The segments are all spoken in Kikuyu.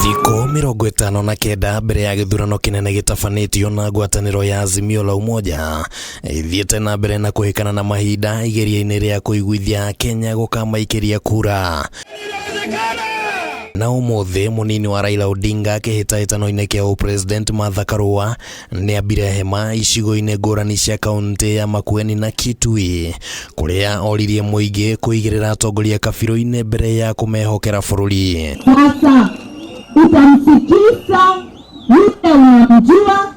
Thikũ 59 mbere ya gĩthurano kĩnene gĩtabanĩtio na ngwatanĩro ya Azimio la Umoja ĩthiĩte na mbere na kũhĩkana na mahinda igeria-inĩ rĩa kũiguithia Kenya gũkamaikĩria kura. Na ũmũthĩ mũnini wa Raila Odinga kĩhĩtahĩtano-inĩ kĩa ũpresident Martha Karua nĩambire hema icigo-inĩ ngũrani cia kaunti ya Makueni na Kitui kũrĩa oririe mũingĩ kũigĩrĩra atongoria kabirũ-inĩ mbere ya kũmehokera bũrũri. Sasa utamsikiza yule unamjua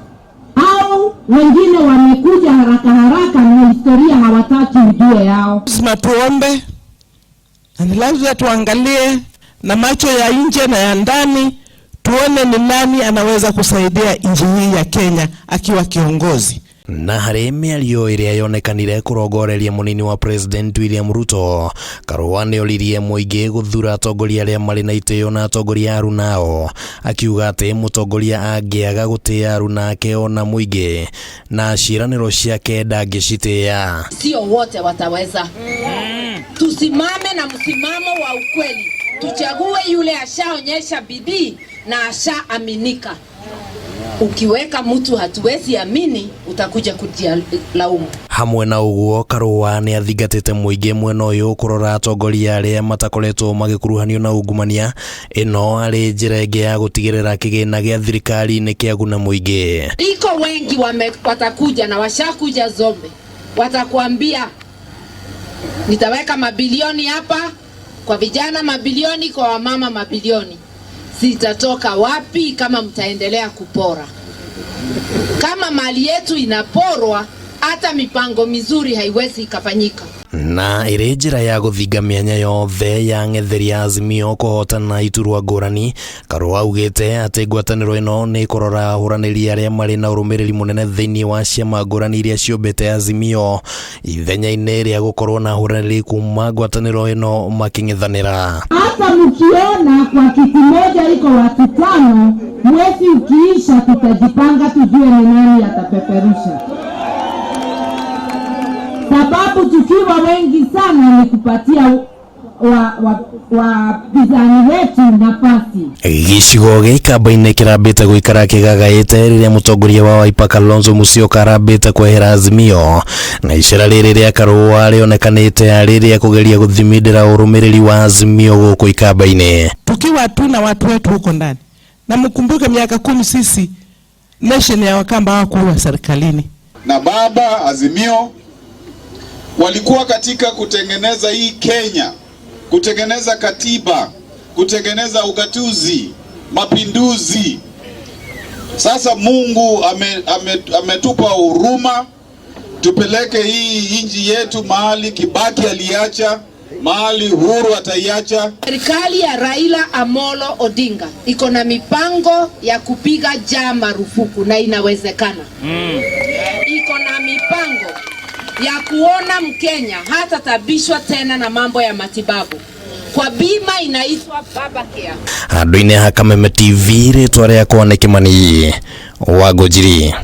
au wengine wamekuja haraka haraka na historia hawataki ujue yao. Lazima tuombe na ni lazima tuangalie na macho ya nje na ya ndani, tuone ni nani anaweza kusaidia nchi hii ya Kenya akiwa kiongozi. Na harĩ mĩario ĩrĩa yonekanire kũrongoreria mũnini wa President William Ruto, Karua nĩoririe mũingĩ gũthura atongoria arĩa marĩ na itĩo na atongoria arunao, akiuga atĩ mũtongoria angĩaga gũtĩa arunake ona mũingĩ na ciĩranĩro ciake ndangĩcitĩa. Sio wote wataweza. Tusimame na msimamo wa ukweli, tuchague yule ashaonyesha bidii na ashaaminika. Ukiweka mtu hatuwezi amini, utakuja kujilaumu. Hamwe na ũguo, Karua nĩ athingatĩte mũingĩ mwena ũyũ kũrora atongoria arĩa matakoretwo magĩkuruhanio na ungumania, ĩno arĩ njĩra ĩngĩ ya gũtigĩrĩra kĩgĩna gĩa thirikari nĩ kĩaguna mũingĩ. Iko wengi watakuja na washakuja Zombe, watakuambia nitaweka mabilioni hapa kwa vijana, mabilioni kwa wamama, mabilioni. Zitatoka wapi kama mtaendelea kupora? Kama mali yetu inaporwa, hata mipango mizuri haiwezi ikafanyika. Na ĩrĩ njĩra ya gũthinga mĩanya yothe ya ng'etheri ya Azimio kũhotana iturwa ngũrani, Karua augĩte atĩ ngwatanĩro ĩno nĩ ĩkũrora ahũranĩri arĩa marĩ na ũrũmĩrĩri mũnene thĩinĩ wa ciama ngũrani iria ciũmbĩte Azimio ithenya-inĩ rĩa gũkorwo na ahũranĩri kuma ngwatanĩro ĩno makĩng'ethanĩra. Hata mkiona kwa kiti moja iko watu tano, mwezi ukiisha tutajipanga tujue ni nani atapeperusha. Sababu tukiwa wengi sana ni kupatia wapinzani wetu nafasi. Gĩcigo gĩa Ikamba-inĩ kĩrambĩte gũikara kĩgagaĩte rĩrĩa mũtongoria wa Wiper Kalonzo Musyoka arambĩte kwehera Azimio, na icera rĩrĩ rĩa Karua rĩonekanĩte arĩ rĩa kũgeria gũthimindĩra ũrũmĩrĩri wa Azimio gũkũ Ikamba-inĩ. Tukiwa tu na watu wetu huko ndani, na mkumbuke miaka 10 sisi nation ya Wakamba hawakuwa serikalini. Na baba Azimio walikuwa katika kutengeneza hii Kenya, kutengeneza katiba, kutengeneza ugatuzi, mapinduzi. Sasa Mungu ametupa huruma, tupeleke hii nchi yetu mahali Kibaki aliacha, mahali Uhuru ataiacha. Serikali ya Raila Amolo Odinga iko na mipango ya kupiga jaa marufuku na inawezekana. Iko na mipango ya kuona Mkenya hatatabishwa tena na mambo ya matibabu kwa bima inaitwa Babacare. Handũ-inĩ ha Kameme TV, rĩtwa rĩakwa nĩ Kĩmani wa Ngũnjiri.